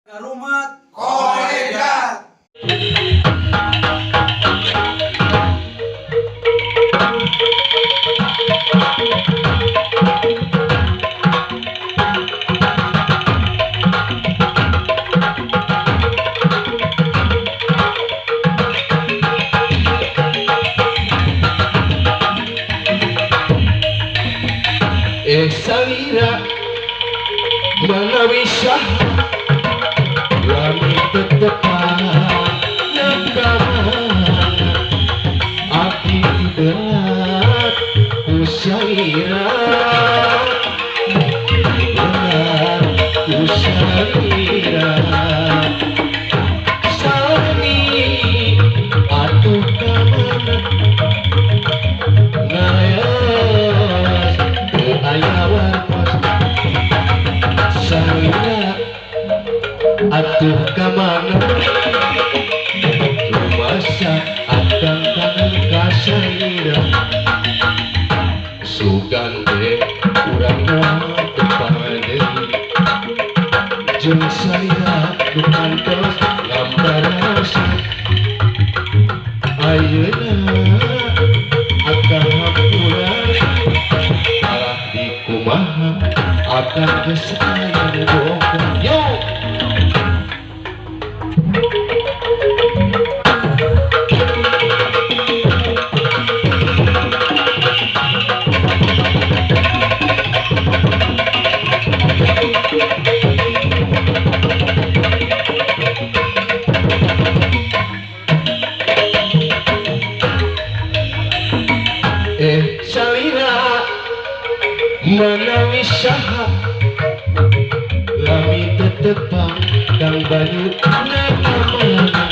Rumat Kolega. Salira manawi saha lami tetepang nangkamana abdi diberat ku salira diberat ku salira sami atuh kamana ngayos teu aya wartos salira atuh kamana rumasa akang kangen ka salira sugan teh urang moal tepang deui jeung salira nu kantos ngambarasa ayeuna akang hampura kalah di kumaha akang geus aya nu boga yo. Salira manawi saha lami tetepang kang banyu na kamana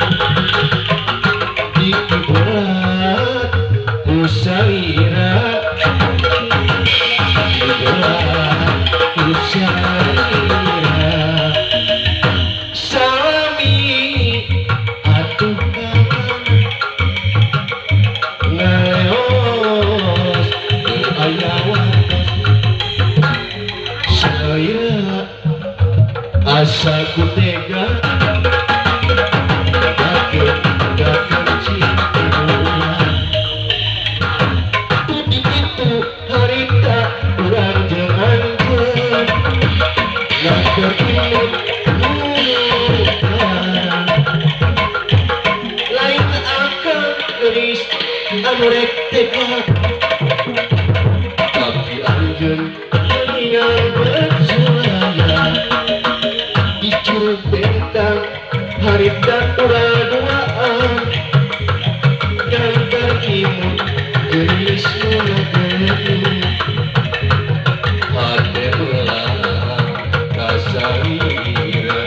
dikiberat ku salira diberat ku salira salami atuh kamana ngayos teu aya wartos salira asa ku tega gakeun cinta urang tudi kitu harita urang jeung anjeun ngatur imut nurutan lain akang geulis anu rek tega tapi anjeun geuningan bersulaya di curug bentang harita urang duaan gantar imut geulis nu geuleuh hate melang ka salira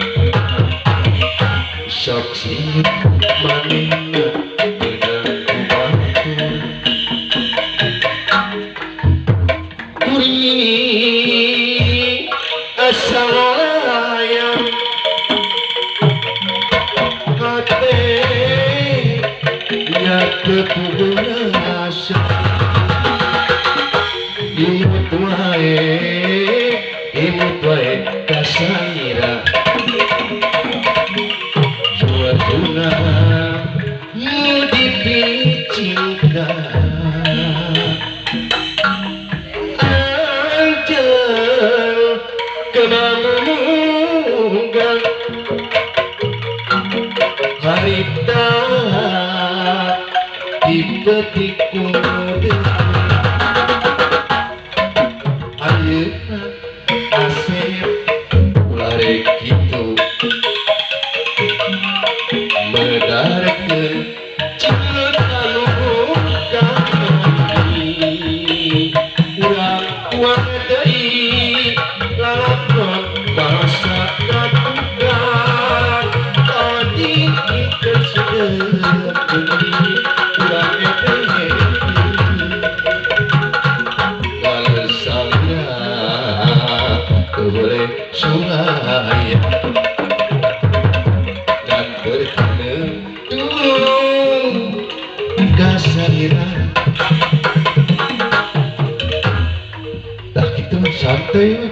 sok sieun manehna beunang ku batur kuring asa layang hate nya teu puguh rasa imut wae ka salira juatuna nu dipicinta anjeun kemamunggang harita dipetik ku deui ayeuna asep ulah rek kitu medarkeun cinta nu kami urang kuat deui lalakon bangsa katukan tadi keur sedeuh deui urang teh kalau salira teu boleh sulaya dan berkenentung ka salira tah kitu santai.